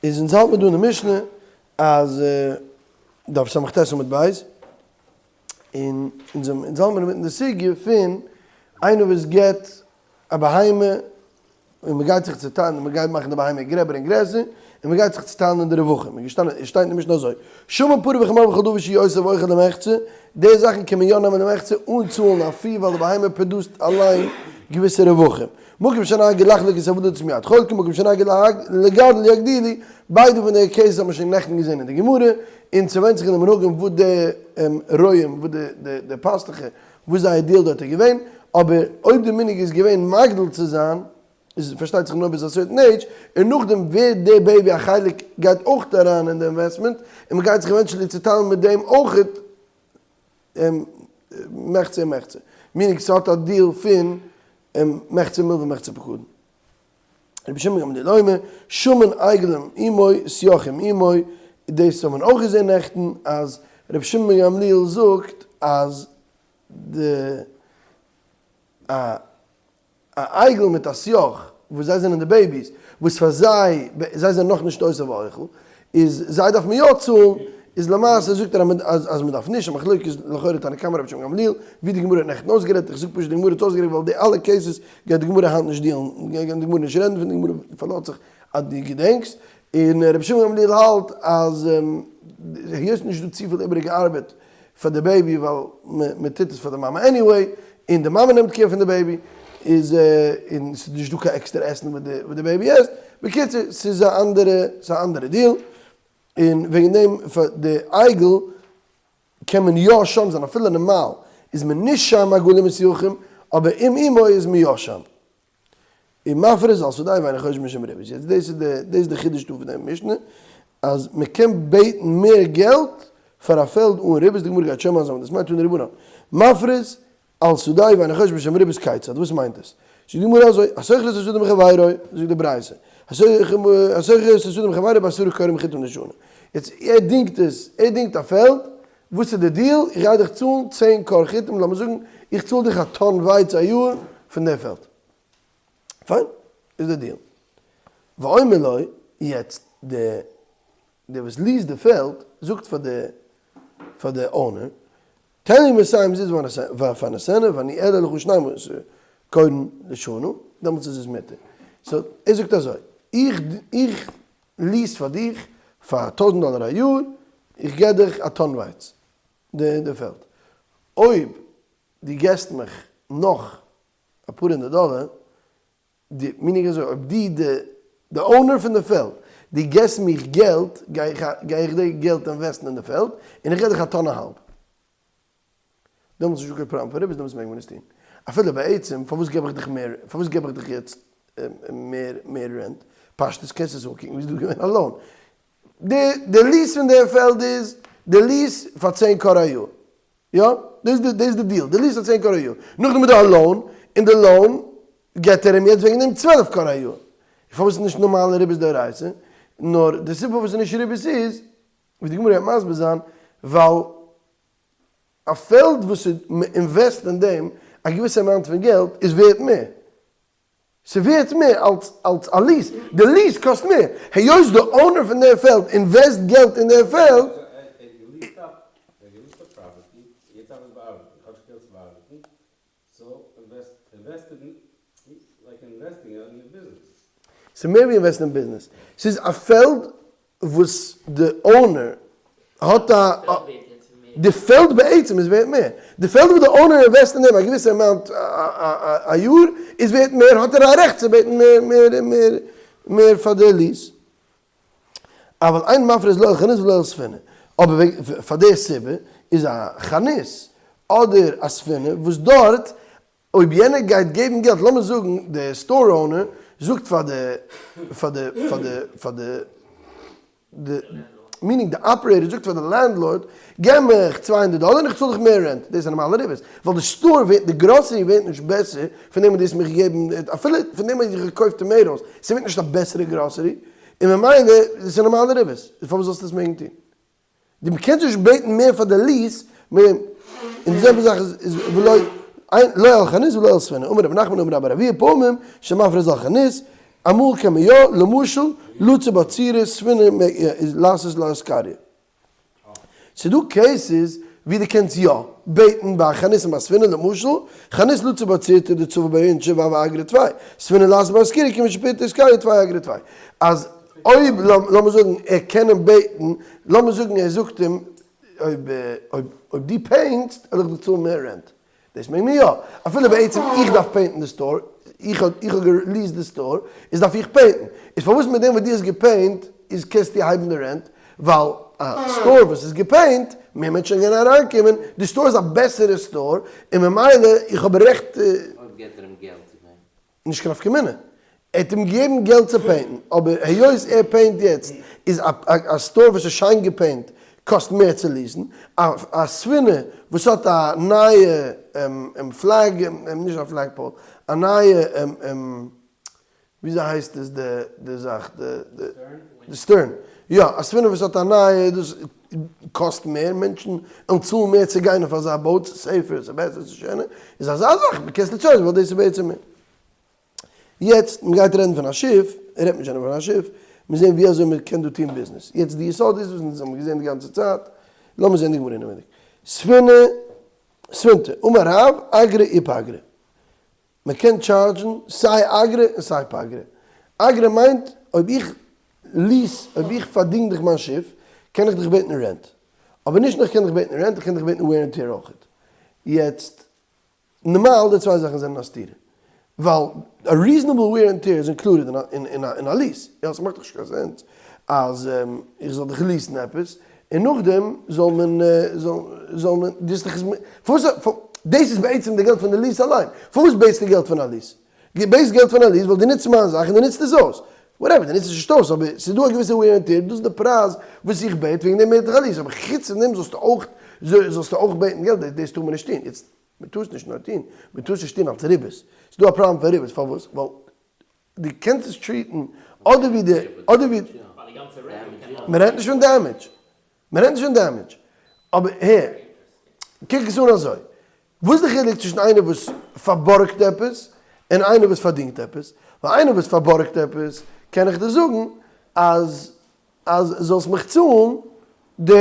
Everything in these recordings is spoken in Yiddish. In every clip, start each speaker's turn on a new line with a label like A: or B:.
A: איז אונז האלט מיר דא אין די משנה אז דף ס"ט עמוד ב', און אונז אונז האלט מיר אינמיטן די סוגיא פון איינער וואס געבט א בהמה און מען גייט זיך צוטיילן און מען גייט מאכן די בהמה גרעבער און גרעסער און מען גייט זיך צוטיילן אין די רווחים, איז געשטאנען עס שטייט אין די משנה אזוי, שמן פרה וחמור וכל דבר שהוא עושה ואוכל למחצה, די זאכן קען מען יא נעמען למחצה אן צאלן א fee ווייל די בהמה produce ט אליין געוויסע רווחים. מקום שנהגו לחלוק את העבדות מיד חולקים מקום שנהגו לגדל יגדילו, ביידע פון די cases האט מען שוין נעכטן געזען אין די גמרא, און ס'ווענדט זיך אין די מנהגים וואס די רועים וואס די פאסטוכער וואס זייער deal דארט איז געווען, אבער אויב די מנהג איז געווען מגדיל צו זיין, איז פארשטייט זיך נאר ביז א certain age, און נאכדעם ווערט די baby א חלק גייט אויך אריין אין די investment, און מ'גייט זיך eventually צוטיילן מיט דעם אויכעט מחצה און מחצה, meaning ס'האט א deal פון מחצה מלוה ומחצה פקדון. רבי שמעון גמליאל אומר, שמין עגל עם אמו, סייח עם אמו, דאס האט מען אויך געזען נעכטן אז רבי שמעון גמליאל זאגט אז די א א עגל מיט א סייח וואס זיי זענען די babies וואס פאר זיי זיי זענען נאכנישט עושה ואוכל איז זיי דארף מען יא צאלן איז למעשה זאגט ער אז אז מען דארף נישט א מחלוקת לכאורה תנא קמא רבי שמעון גמליאל ווי די גמרא האט נעכטן אויסגערעדט איך זאג פשוט די גמרא האט אויסגערעדט ווייל די אלע cases גייט די גמרא היינט נישט deal ן גייט די גמרא נישט רעדן פון די גמרא פארלאזט זיך אז דו געדענקסט און רבי שמעון גמליאל האלט אז היות נישט דא צופיל איבעריגע ארבעט פאר די baby ווייל מען טוט עס פאר די מאמע anyway, און די מאמע נעמט care פון די baby, איז און ס'איז נישט דא קיין עקסטער עסן וואס די baby עסט, בקיצור ס'איז א אנדערע ס'איז א אנדערע deal, און וועגן דעם פאר די עגל קען מען יא שם זיין אפילו נארמאל איז מען נישט שם עגלים וסייחים, אבער עם אמו איז מען יא שם. און מפריז על שדהו ואינו חושש משום ריבית. יעצט דאס איז די דאס איז די חידוש דא פון די משנה, אז מען קען בעטן מער געלט פאר א פעלד אן ריבית, די גמרא גייט שוין מסביר זיין וואס דאס מיינט, תנו רבנן, מפריז על שדהו ואינו חושש משום ריבית כיצד, וואס מיינט דאס? זאגט די גמרא אזוי, השוכר את השדה מחבירו, זאגט די ברייתא, השוכר את השדה מחבירו בעשרה כורים חיטים לשנה, יעצט ער דינגט עס, ער דינגט א פעלד, וואס איז די deal? איך גיי דיך צאלן צען כור חיטים, לאמיר זאגן איך צאל דיך א טאן ווייץ א יאר פון די פעלד. פיין, איז די deal. ואומר לו, יעצט די די וואס lease ט די פעלד זאגט פאר די פאר די owner, תן לי מאתים זוז ואפרנסנה ואני אעלה לך שנים עשר כורין לשנה, דעמאלטס איז עס מותר. so ער זאגט אזוי, איך איך lease פאר דיך פאר טויזנט דאלער א יאר, איך געב דיך א טאן ווייץ די די פעלד, אויב דו געסט מיך נאך אפאר הונדערט דאלער, די meaning אזוי, אויב דו די די owner פון די פעלד, דו געסט מיך געלט, גיי איך גיי איך די געלט invest ן אין די פעלד, און איך געב דיך א טאן א האלב. דעמאלטס איז נישטא קיין פראבלעם פון ריבית, דעמאלטס מעג מען עס טון. אפילו בעצם, פארוואס געב איך דיך מער, פארוואס געב איך דיך יעצט מער מער rent? פשטות קענסט עס אנקוקן ווי ס'איז דא געווען א loan. די די lease פון די פעלד איז די lease פאר צען כור א יאר. יא? דאס איז דאס איז די deal. די lease פאר צען כור א יאר. נאכדעם איז דא א loan, און די loan געבט ער אים יעצט וועגן דעם 12 כור א יאר. פארוואס איז נישט נארמאלע ריבית דאורייתא? נאר די סיבה פארוואס ס'איז נישט ריבית איז, ווי די גמרא גייט מסביר זיין, ווייל א פעלד וואס איז מען invest אין דעם א געוויסע amount פון געלט איז ווערט מער, ס'ווערט מער אלס אלס א lease, די lease קאסט מער, היות די owner פון די פעלד invest געלט אין די פעלד. ס'איז מער ווי invest ן אין ביזנעס, ס'איז א פעלד וואס די owner האט א, די פעלד בעצם איז ווערט מער, די פעלד וואס די owner invest אין דעם א געוויסע amount א יאר איז ווערט מער, האט ער א רעכט צו בעטן מער מער מער מער פאר די lease. אבל אין מפריז לא על חנות ולא על ספינה, אבער פאר די סיבה איז א חנות אדער א ספינה וואס דארט אויב יענער גייט געבן געלט, לאמיר זאגן די store owner זאגט פאר די פאר די פאר די פאר די די meaning די operator זאגט פאר די landlord געב מיך 200 דאלער און איך צאל דיך מער rent, דאס איז א נארמאלע ריבית, ווייל די store ווערט די גראסערי ווערט נישט בעסער פון דעם וואס דו האסט מיך געגעבן, אפילו פון דעם וואס איך האב געקויפט tomatoes, ס'ווערט נישט א בעסערע גראסערי, און ממילא איז עס א נארמאלע ריבית, פארוואס זאלסטו עס מעגן טון? דו קענסט נישט בעטן מער פאר די lease, און די זעלבע זאך איז ולא אין לא על חנות ולא על ספינה, אמר רב נחמן אמר רבי אבהו פעמים שמפריז על חנות. אמאל קען מען יא, למשל, לצור בה צורה, ספינה איז לעשות לה אסכריה. ס'דא cases ווי דו קענסט יא בעטן ביי א חנות און ביי ספינה, למשל, חנות לצור בה צורתא דצבא בה אינשי והוה אגרא טפי, ספינה לעשות בה אסכריה כיוון שפירטה אסכריה טפי אגרא טפי. אז אויב, לאמיר זאגן, ער קען אים בעטן, לאמיר זאגן ער זאגט אים, אויב אויב דו paint סט וועל איך דיר צאלן מער rent. דאס מעג מען יא. אפילו בעצם איך דארף paint ן די store, איך האב איך האב גע lease ט די store, איז דארף איך paint ן. איז פארוואס מיט דעם וואס דו האסט גע paint איז קענסטו הייבן די rent? ווייל א store וואס איז גע paint, מער מענטשן גייען אריינקומען, די store איז א בעסערע store, און ממילא איך האב רעכט.
B: אויב געט ער אים געלט צו paint ן.
A: נישט קיין נפקא מינה. ער האט אים געגעבן געלט צו paint ן, אבער היות ער paint יעצט איז א store וואס איז שיין גע paint קאסט מער צו lease ן, א ספינה וואס האט א נייע flag, נישט א flag pole, א נייע וויאזוי הייסט עס די זאך, די stern, יא, א ספינה וואס האט א נייע דאס קאסט מער, מענטשן וועלן צאלן מער צו גיין אויף אזא boat, ס'איז safer, ס'איז בעסער, ס'איז שענער, איז אזא זאך, מ'קען עס נישט ווייל דאס איז בעצם מער. יעצט, מ'גייט רעדן פון א שיף, רעדט מען שוין פון א שיף, מיר זעהן ווי אזוי מ'קען דא טון ביזנעס. יעצט די יסוד איז וואס אונז האבן געזעהן די גאנצע צייט, לאמיר זעהן די גמרא אינעווייניג. ספינה, ספינתא, אמר רב, אגרא ופגרא. מען קען טשארדזשן סיי אגרה און סיי פגרה. אגרה מיינט אויב איך lease, אויב איך פארדינג דיך מיין שיף, קען איך דיך בעטן rent. אבער נישט נאר איך קען דיך בעטן rent, איך קען דיך בעטן wear and tear אויכעט. יעצט, נארמאל די צוויי זאכן זענען א סתירה. ווייל א reasonable wear and tear איז included אין א lease. יא, ס'מאכט דאך נישט קיין sense אז איך זאל דיך lease ן עפעס, און נאכדעם זאל מען, זאל מען, דו האסט דאך עס, פארוואס, דאס איז בעצם די געלט פון די lease אליין, פארוואס בעטסטו געלט פון א lease? דו בעטסט געלט פון א lease ווייל דו נוצט מיין זאך און דו נוצט עס אויס, whatever, דו נוצט עס נישט אויס, אבער ס'איז דא א געוויסע wear and tear, דאס איז די פרייז וואס איך בעט, וועגן דעם בעט איך א lease, אבער חוץ פון דעם זאלסטו אויך, זאלסטו אויך בעטן געלט, דאס טאר מען נישט טון, יעצט, מען טאר עס נישט נאר טון, מען טאר עס נישט טון אלס ריבית, ס'איז דא א פראבלעם פון ריבית, פארוואס? ווייל דו קענסט עס treat ן אדער ווי די אדער ווי מען רעדט נישט פון damage מען רעדט נישט פון damage אבער הער קוק עס אן אזוי וואס איז די חילוק צווישן איינער וואס פארבארגט עפעס און איינער וואס פארדינגט עפעס ווייל איינער וואס פארבארגט עפעס קען איך דיר זאגן אז אז זאלסט מיך צאלן די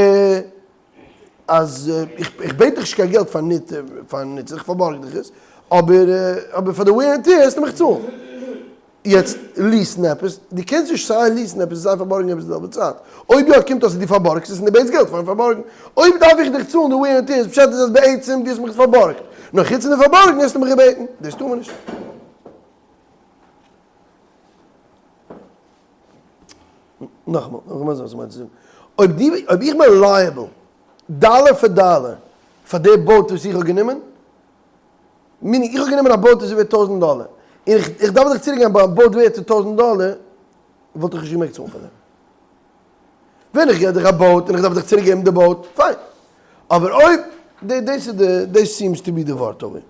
A: אז איך בעט דיך נישט קיין געלט פארן נוצן, איך פארבארג דיך עס, אבער אבער פאר די wear and tear העסטו מיך צאלן. יעצט lease ן עפעס, דו קענסט נישט סיי lease ן עפעס און סיי פארבארגן עפעס די זעלבע צייט. אויב יא קומט אויס אז דו פארבארגסט עס און דו בעטסט געלט פארן פארבארגן. אויב דארף איך דיך צאלן די wear and tear איז פשט איז אז בעצם דו האסט מיך עס פארבארגט, נאר חוץ פון די פארבארגן האסטו מיך געבעטן. דאס טאר מען נישט. נאכאמאל, נאכאמאל וואס מיינט צו זאגן, אויב דו, אויב איך בין liable דאלער פאר דאלער פאר די boat וואס איך האב גענומען, meaning איך האב גענומען א boat וואס איז ווערט טויזענט דאלער, און איך איך דארף דיך צוריק געבן א boat ווערט צו טויזענט דאלער, וואלט איך נישט געמעגט צאלן פאר דעם. ווען איך געב דיך א boat און איך דארף דיך צוריק געבן די boat, פיין. אבער אויב, דאס איז די, דאס seems to be די ווארט אבער.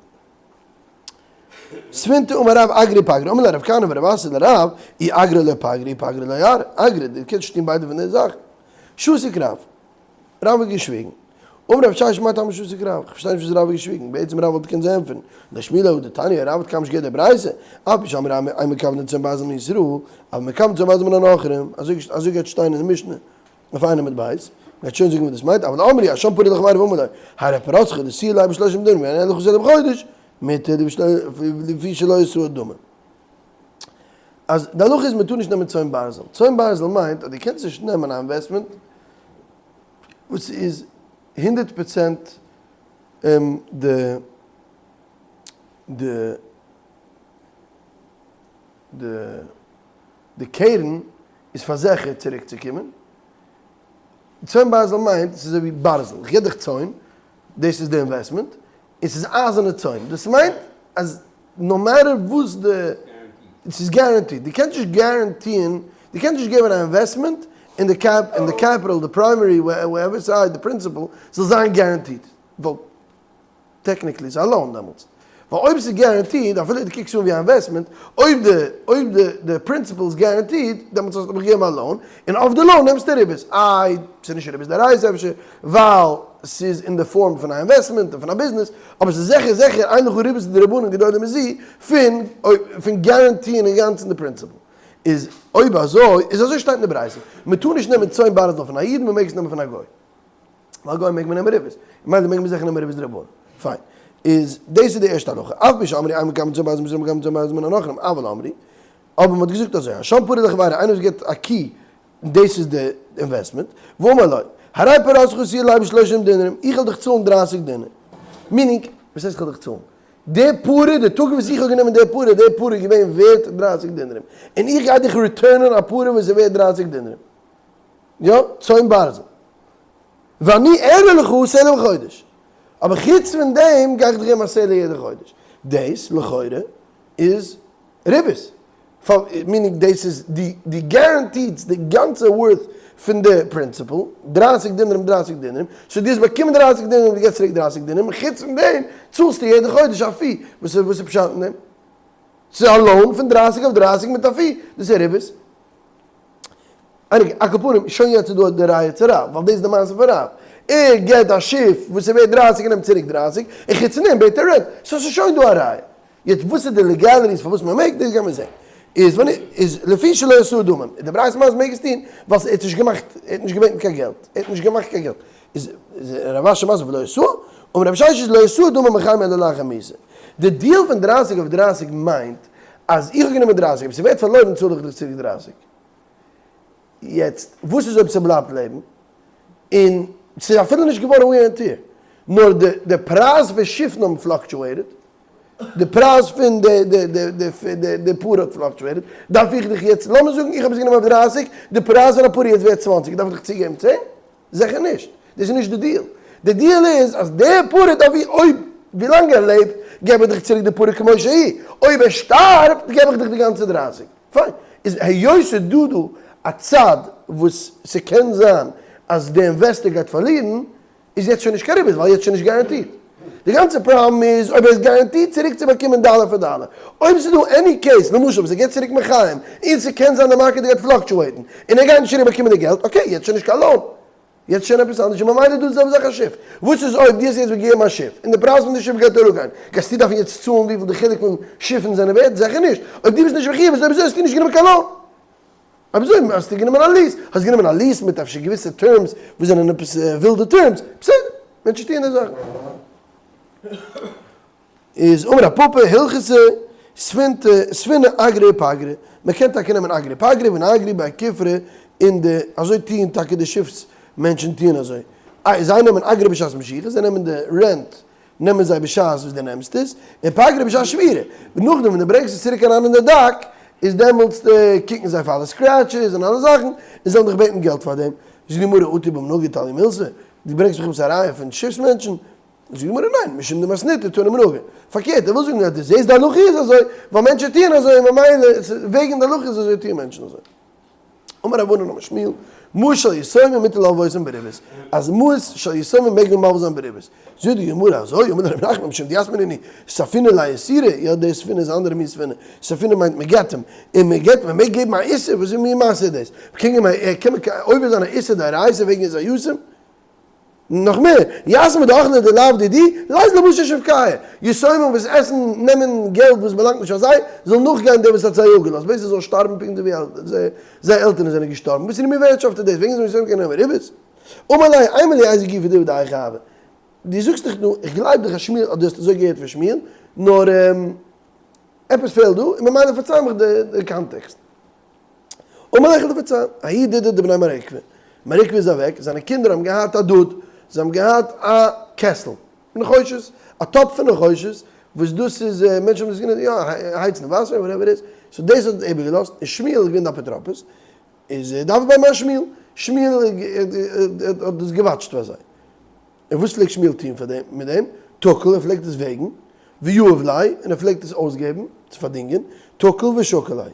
A: ספינתא אמר רב אגרא ופגרא אמר ליה רב כהנא ורב אסי לרב אי אגרא לא פגרא אי פגרא לא אגרא דו קענסט נישט טון ביידע פון די זאכן. שתק רב. רב האט געשוויגן. אמר רב ששת מאי טעמא שתק רב? כ'פארשטיי נישט וואס רב האט געשוויגן, בעצם רב וואלט געקענט זיי ענטפערן, לא שמיע ליה הא דתניא רב האט קיינמאל נישט געהערט די ברייתא, אף על פי שאמרו אין מקבלין צאן ברזל מישראל, אבל מקבלין צאן ברזל מן הנכרים, אזוי גייט שטיין אין די משנה. אויף איינעם מיט בית, מ'גייט שוין זאגן וואס דאס מיינט, אבל אמרי השם פרי לחברו ואמר לו, הרי פרצך דשיא ליה בשלושים דונם ואין לך זה בחודש, מותר לפי שלא ישאו דמים. אז די הלכה איז מ'טאר נישט נעמען צאן ברזל, צאן ברזל מיינט אז דו קענסט נישט נעמען א investment וואס איז הונדערט פראצענט די די די די קרן איז פארזיכערט צוריק צו קומען. צאן ברזל מיינט ס'איז אזוי ווי ברזל, איך גיב דיך צאן, דאס איז די investment, און ס'איז אייזערנע צאן, דאס מיינט אז no matter וואס די, ס'איז guaranteed, דו קענסט נישט guarantee ען, דו קענסט נישט געבן א investment און די קעפ, און די capital, די primary, whatever סיי די principal, זאל זיין guaranteed, ווייל. technically איז א loan דעמאלטס, ווייל אויב ס'איז guaranteed, אפילו דו קוקסט אן ווי א investment, אויב די אויב די די principal איז guaranteed, דעמאלטס האסטו מיך געגעבן א loan, און אויף די loan נעמסטו ריבית. איי, ס'איז נישט ריבית דאורייתא אפשר, ווייל ס'איז אין די form פון א investment און פון א ביזנעס, אבער ס'איז זיכער זיכער אין לך ריבית דרבנן גדולה מזו פון פון guarantee ען אינגאנצן די principal. איז אויב אזוי, איז אזוי שטייט אין די ברייתא, מען טאר נישט נעמען צאן ברזל פון א איד, מען מעג עס נעמען פון א גוי. ווייל גוי מעג מען נעמען ריבית, ממילא מעג מען זיכער נעמען ריבית דרבנן. פיין. איז דאס איז די ערשטע הלכה. אף על פי שאמרו אין מקבלין צאן ברזל מישראל מקבלין צאן ברזל מן הנכרים, אבל אמרו, אבער מען האט געזאגט אזוי, השם פרה לחבירו, איינער וואס געבט א קי, דאס איז די investment, ואמר לו, הרי פרתך עשויה עלי בשלושים דינרים, איך וועל דיך צאלן דרייסיג דינר. meaning, וואס הייסט איך וועל דיך צאלן? די פרה, די טאג וואס איך האב גענומען די פרה, די פרה איז געווען ווערט דרייסיג דינרים, און איך גיי דיך return ען א פרה וואס איז ווערט דרייסיג דינרים. יא, צאן ברזל. ואני אראה לך סלע בחודש. אבער חוץ פון דעם גיי איך דיך געבן א סלע יעדע חודש. דאס, לכאורה, איז ריבית. meaning דאס איז די די guaranteed די גאנצע worth פון די principal, דרייסיג דינרים דרייסיג דינרים, so דו האסט באקומען דרייסיג דינרים דו געבסט צוריק דרייסיג דינרים, חוץ פון דעם צאלסטו יעדע חודש א fee, וואס איז וואס איז פשט אין דעם? ס'איז א loan פון דרייסיג אויף דרייסיג מיט א fee, דאס איז ריבית. על כל פנים, שוין יעצט איז דא די ראיה צו רב, ווייל דאס איז די מעשה פון רב. ער געט א שיף וואס איז ווערט דרייסיג און נעמט צוריק דרייסיג, און חוץ פון דעם בעט ער rent. so ס'איז שוין דא א ראיה. יעצט וואס איז די legalities פארוואס מען מעג, דאס גיימיר זען. איז ווען איז לפי שלא עשאה דמים, די ברייתא מיינט אז מעג עס טון ווייל ער האט נישט געמאכט, ער האט נישט געבעטן קיין געלט, ער האט נישט געמאכט קיין געלט. איז רב אשי מסביר ולא עשאה, אמר רב ששת לא עשאה דמים מחיים אלא לאחר מיתה. די deal פון דרייסיג אויף דרייסיג מיינט אז איך האב גענומען דרייסיג, אויב ס'ווערט פארלוירן צאל איך דיך צוריק דרייסיג. יעצט וואס איז אויב ס'בלייבט לעבן און ס'איז אפילו נישט געווארן wear and tear, נאר די די פרייז פון שיפן האבן fluctuated, די פרייז פון די די די די די די פרה האט fluctuated, דארף איך דיך יעצט, לאמיר זאגן איך האב עס גענומען אויף דרייסיג, די פרייז פון א פרה יעצט ווערט צוואנציג, דארף איך דיך צוגעבן צען? זיכער נישט, דאס איז נישט די deal, די deal איז אז די פרה דארף איך, אויב ווילאנג ער לעבט געב איך דיך צוריק די פרה כמו שהיא, אויב ער שטארבט געב איך דיך די גאנצע דרייסיג. פיין, איז היות ס'איז דא דא א צד וואס ס'קען זיין אז די investor גייט פארלירן, איז יעצט שוין נישט קיין ריבית ווייל יעצט שוין נישט guaranteed. די גאנצע פראבלעם איז אויב ער איז guaranteed צוריק צו באקומען דאלער פאר דאלער. אויב ס'איז דא any case, למשל וואס ער געבט צוריק מחיים, און ס'קען זיין די market גייט fluctuate ן, און ער גייט נישט צוריק באקומען די געלט, okay, יעצט שוין נישט קיין loan. יעצט שוין עפעס אנדערש, און ממילא איז דא די זעלבע זאך א שיף. וואס איז אויב דו האסט יעצט געגעבן א שיף, און די פרייז פון די שיף גייט אראפגיין, גייסטו דארפן יעצט צאלן וויפיל די חילוק פון שיפן זענען ווערט? זיכער נישט! אויב דו ביסט נישט מחיוב איז אויב אזוי האסטו נישט גענומען קיין loan. אויב אזוי האסטו גענומען א lease, האסט גענומען א lease מיט אפשר געוויסע terms וואס זענען עפעס ווילדע terms, בסדר, מענטשן טוען די זאכן. איז אמר רב פפא, הלכתא ספינתא, ספינא אגרא ופגרא, מען קען טאקע נעמען אגרא ופגרא ונגרי בי כופרא און די, אזוי טוען טאקע די שיפס מענטשן טוען אזוי, איי זיי נעמען אגרא בשעת משיכה, זיי נעמען די rent נעמען זיי בשעת וואס דו נעמסט עס, און פגרא בשעת שבירה, און נאכדעם ווען דו ברענגסט עס צוריק אריין אין די dock, איז דעמאלטס קוקן זיי פאר אלע scratches און אלע זאכן, און זיי וועלן דיך בעטן געלט פאר דעם, זאגט די גמרא אטו במנהגא תליא מילתא, דו ברענגסט מיך עפעס א ראיה פון שיפס מענטשן, זאגט די גמרא ניין, משום דמתניתא תנא מנהגא, פארקערט ער וויל זאגן אז דו זעסט די הלכה איז אזוי, ווייל מענטשן טוען אזוי און ממילא וועגן די הלכה איז אזוי טוען מענטשן אזוי. אמר רב ענן אמר שמואל, מעות של יתומים מותר להלוותן בריבית, אז מעות של יתומים מעג מען מלווה זיין בריבית. זאגט די גמרא אזוי, אמר רב נחמן משום דיתמי נינהו, ספינא לאיסורא, יא די ספינה איז א אנדערע מין ספינה, ספינה מיינט מען געבט אים, און מען געבט מען מעג געבן א איסור, וואס מין מעשה איז דאס? קען מען קען מען עובר זיין א איסור דאורייתא וועגן איז א יתום? נאך מער, יתמי דאכלי דלאו דידהו, ליזלו בתר שבקייהו, יתומים וואס עסן נעמען געלט וואס באלאנגט נישט פאר זיי, זאל נאכגיין דער וואס האט זיי אפגעלאזט, בעסער זאל שטארבן פונקט ווי זייער עלטערן זענען געשטארבן, וואס איז מין ווערטשאפט איז דאס, וועגן זאלן יתומים קענען נעמען ריבית? אמר ליה, אימא לי איזו גופא דברי דהכי הוה, דו זאגסט דאך נו, איך גלייב דיך אז שמואל, אז דו האסט אזוי געהערט פון שמואל, נאר עפעס פעלט דא, און ממילא פארצייל מיך די context. אמר ליה איך פארציילן, ההוא דודא דבני מר עוקבא, מר עוקבא איז אוועק, זיינע קינדער האבן געהאט א דוד, זיי האבן געהאט א קעסל, נחושת, א טאפ פון נחושת, וואס דאס איז, מענטשן האבן דאס גענוצט, יא, הייצן וואסער, whatever איז, so דאס האט ער איבערגעלאזט, און שמואל איז געווען די אפוטרופוס, איז דארף ביי מר שמואל, שמואל האט דאס געוואטשט פאר זיי. און וואס פלעגט שמואל טון פאר דעם מיט דעם? תקל, ער פלעגט עס וועגן, ויהיב ליה, און ער פלעגט עס אויסגעבן, צו פארדינגען, תקל ושקיל ליה.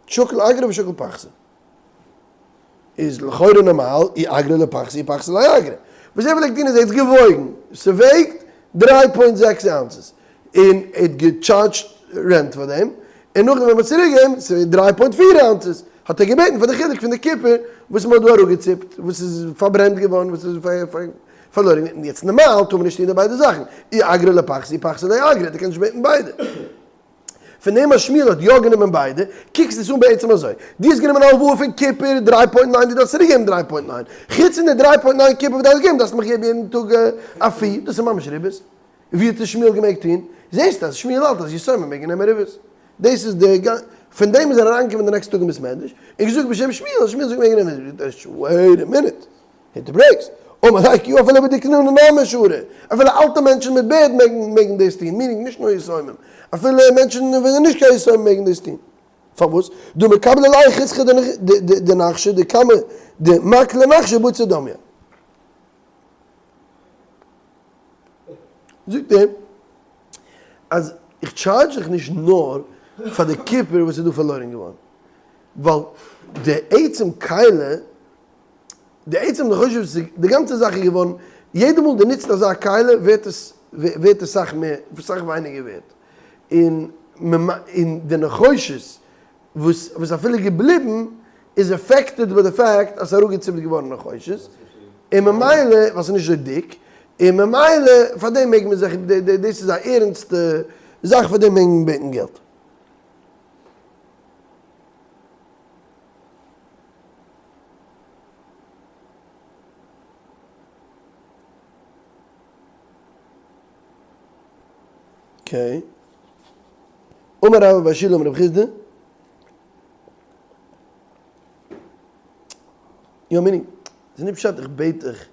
A: שקל אגרא ושקל פחתא. איז לכאורה נארמאל, אי אגרא לפחתא אי פחתא לאגרא. וואס ער פלעגט טון איז ער האט עס געוואויגן, ס'וועגט דריי point זעקס ounces, און ער האט געטשארדזשט rent פאר דעם, און נאכדעם ווען מ'האט צוריק געגעבן, ס'וועגט דריי point פיר ounces, האט ער געבעטן פאר די חילוק פון די קופער וואס מ'האט דא אראפגעציפט, וואס איז פארברענט געווארן, וואס איז פארלוירן געווארן. יעצט נארמאל טאר מען נישט טון די ביידע זאכן, אי אגרא לפחתא אי פחתא לאגרא, דו קענסט נישט בעטן ביידע. פון דעם אז שמואל האט יא גענומען ביידע, קוקסט עס אן בעצם אזוי, דו האסט גענומען א הלוואה פון קופער דריי point ניין, דו דארפסט צוריק געבן דריי point ניין, חוץ פון די דריי point ניין קופער וואס דו דארפסט געבן דארפסטו מיך געבן יעדן טאג א fee, דאס איז ממש ריבית. ווי האט עס שמואל געמעגט טון? זעסט אז שמואל האלט אז יתומים מעגן נעמען ריבית. דאס איז די גא. פון דעם איז ער אריינגעקומען די next טאג אין בית מדרש און געזאגט בשם שמואל אז שמואל זאגט מעגן נעמען ריבית. Wait a minute. Hit the brakes. אמר ליה כי אפילו בדיקנא נמי שרי. אפילו אלטע מענטשן מיט בערד מעגן מעגן דאס טון, meaning נישט נאר יתומים. אפילו מענטשן וואס זענען נישט קיין יתומים מעגן דאס טון. פארוואס? דהא מקבלי עלייהו חסכא דנכשי דכמה דמקלי נכשי בציר דמיא. זאגט ער אז איך טשארדזש דיך נישט נאר פאר די קופער וואס איז דא פארלוירן געווארן, ווייל די עצם כלי, די עצם די חושב ס'איז די גאנצע זאך איז געווארן, יעדע מאל דו נוצט אזא כלי ווערט עס ווערט עס סאך מער סאך ווייניגער ווערט, און און די נחושת וואס וואס אפילו געבליבן איז affected ביי די fact אז ס'איז אראפגעציפט געווארן נחושת, און ממילא ווייל ס'איז נישט אזוי דיק, און ממילא פאר דעם מעג מען זיך, דאס איז א ערענסטע זאך פאר דעם מעג מען בעטן געלט. Okay. אמר רבה בר שילא אמר רב חסדא. יא meaning, ס'איז נישט פשט איך בעט דיך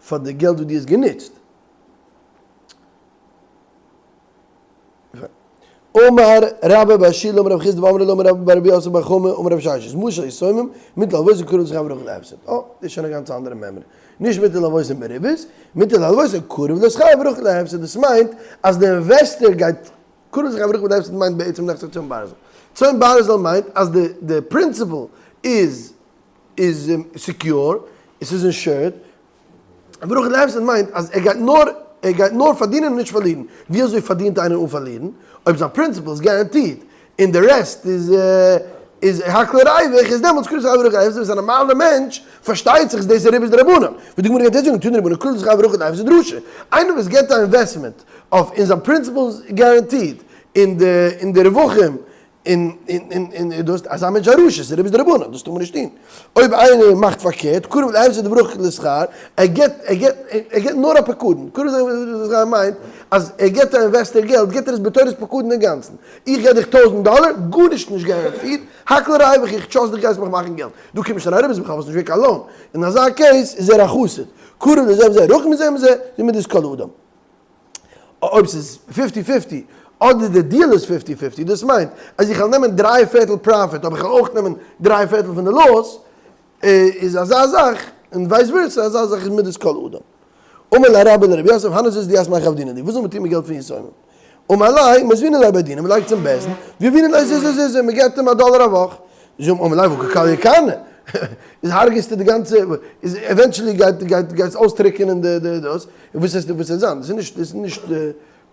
A: פאר די געלט וואס דו האסט גענוצט. אמר רבה בר שילא אמר רב חסדא ואמרי לה אמר רבה בר רבי יוסף בר חמא אמר רב ששת משל יתומים מוטל להלוותן קרוב לשכר ורחוק להפסד. אה, דאס איז שוין א גאנץ אנדערע מימרא. נישט מוטל להלוותן בריבית, מוטל להלוותן קרוב לשכר ורחוק להפסד. דאס מיינט אז די investor גייט קרוב לשכר ורחוק להפסד מיינט בעצם נכסי צאן ברזל. צאן ברזל מיינט אז די די principal איז איז secure, עס איז insured, ורחוק להפסד מיינט אז ער גייט נאר ער גייט נאר פארדינען און נישט פארלירן. ווי אזוי פארדינט איינער אן פארלירן? אויב זיין principal איז guaranteed און די rest איז איז הכל ריווח איז דעמאלטס קרוב לשכר ורחוק להפסד איז א נארמאלער מענטש פארשטייט זיך איז דאס ריבית דרבנן. ווי די גמרא גייט יעצט זאגן תנו רבנן קרוב לשכר ורחוק להפסד רשע. איינער וואס געבט א investment אויף און זיין principal איז guaranteed און די און די רווחים און און און און דאס אזא מענטש א רשע, ס'איז ריבית דרבנן, דאס טאר מען נישט טון. אויב איינער מאכט פארקערט, קרוב להפסד ורחוק לשכר, ער גיבט ער גיבט ער גיבט נאר א פקדון, קרוב לשכר מיינט אז ער גיבט א investor געלט, גיבט ער עס בתורת פקדון אינגאנצן. איך גיב דיך טויזענט דאלער, גארנישט נישט guaranteed, הכל ריווח, איך trust דיך גייסט מיך מאכן געלט. דא קומט נישט אריין ריבית בכלל, ווייל ס'איז נישט געווען קיין loan. אין אזא case איז ער א חסיד. קרוב לזה וזה, רחוק מזה ומזה, זו מדת כל אדם. אויב ס'איז fifty fifty, אדער די deal איז fifty fifty, דאס מיינט אז איך וועל נעמען דריי פערטל profit אבער איך וועל אויך נעמען דריי פערטל פון די loss, איז אזא זאך, און vice versa, אזא זאך איז מדת כל אדם. אמר ליה רבה לרב יוסף, הני זוזי דיתמי היכי עבדינן להו, וואס זאל מען טון מיט געלט פון יתומים? אמר ליה, מזבינן להו בי דינא, מען לייגט צום בית דין, ויהבינן ליה זוזא זוזא, מען געבט אים א דאלער א וואך. זאג אמר ליה, והא קא כליא כרנא, איז הרג'סטו די גאנצע, איז eventually גייט גייט גייסט אויסטריקענען די די דאס, און וואס וועסטו וואס וועט זיין? דאס איז נישט דאס איז נישט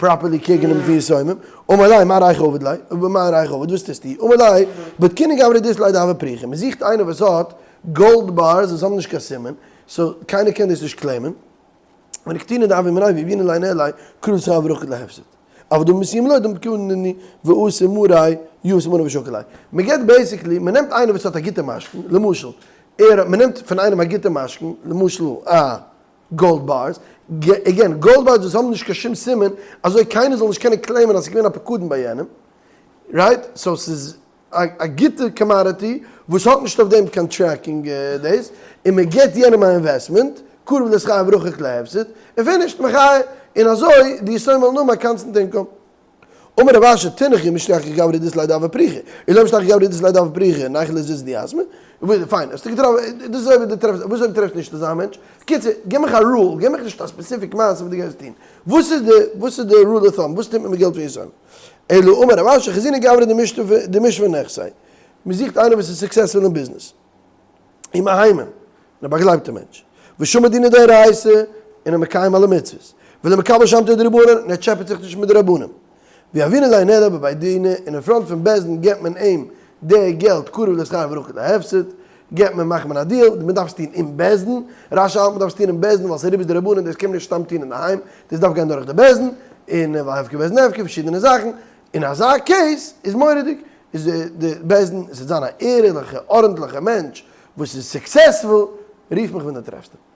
A: properly care גענומען פון יתומים, אמר ליה מה רייך עביד ליה, מה רייך עביד, וואס טוסטו? אמר ליה, בדקינן גברא דאית ליה דהבא פריכא, מען זוכט איינער וואס האט gold bars וואס האבן נישט קיין סימן, so קיינער קען דאס נישט claim ען, ונקטינן דהוו מיניה ויהבינן ליה ניהליה קרוב לשכר ורחוק להפסד. אבל דהא מסיים לא דמקינן ואתי מריה יהיב סימנא ושקיל ליה. מען געבט basically, מען נעמט איינער וואס האט א גוטע משכון, למשל, ער, מען נעמט פון איינעם א גוטע משכון, למשל א gold bars, again, gold bars וואס האבן נישט קיין שום סימן, אזוי קיינער זאל נישט קענען claim ען אז ס'איז געווען א פקדון ביי יענעם, right? So ס'איז א גוטע commodity וואס האט נישט אויף דעם קיין tracking דאס, און מען געבט יענעם א investment, קרוב לשכר ורחוק להפסד, און finished, מחיה, און אזוי די יתומים וועלן האבן א constant income. אמר רב אשי, תינח אי משתכח גברא דאית ליה דהוה פריכא, אי לא משתכח גברא דאית ליה דהוה פריכא, ניחא ליה זוזי דיתמי, פיין, האסטו געטראפן, דאס איז אויב דו טרעפסט, וואס אויב דו טרעפסט נישט אזא מענטש? בקיצור, גיב מיך א rule, גיב מיך נישט א specific מעשה וואס דו גייסט טון, וואס איז די, וואס איז די rule of thumb, וואס טוט מען מיט געלט פון יתומים? אלא אמר רב אשי חזינן גברא דמשוי נכסי, מען זוכט איינער וואס איז successful אין ביזנעס, ומהימן, און א באגלייבטע מענטש, ושמיר דינא דאורייתא, און א מקיים אלע מצוות, ולא מקבל שמתא דרבנן, און ער טשעפעט זיך נישט מיט די רבנים. ויהבינן ליה ניהליה בבי דינא, און אין front פון בית דין געבט מען אים די געלט קרוב לשכר ורחוק להפסד, געבט מען מאכט מען א deal, מען דארף עס טון אין בית דין, רש"י האלט מען דארף עס טון אין בית דין ווייל ס'איז ריבית דרבנן דאס קען מען נישט סתם טון אינדערהיים, דאס דארף גיין דורך די בית דין, און ווייל הפקר בית דין הפקר, פארשידענע זאכן. אין אזא case איז מורא'דיג, איז די בית דין, עס וועט זיין א ערליכע ארנטליכע מענטש וואס איז successful, רוף מיך ווען דו טרעפסט אים.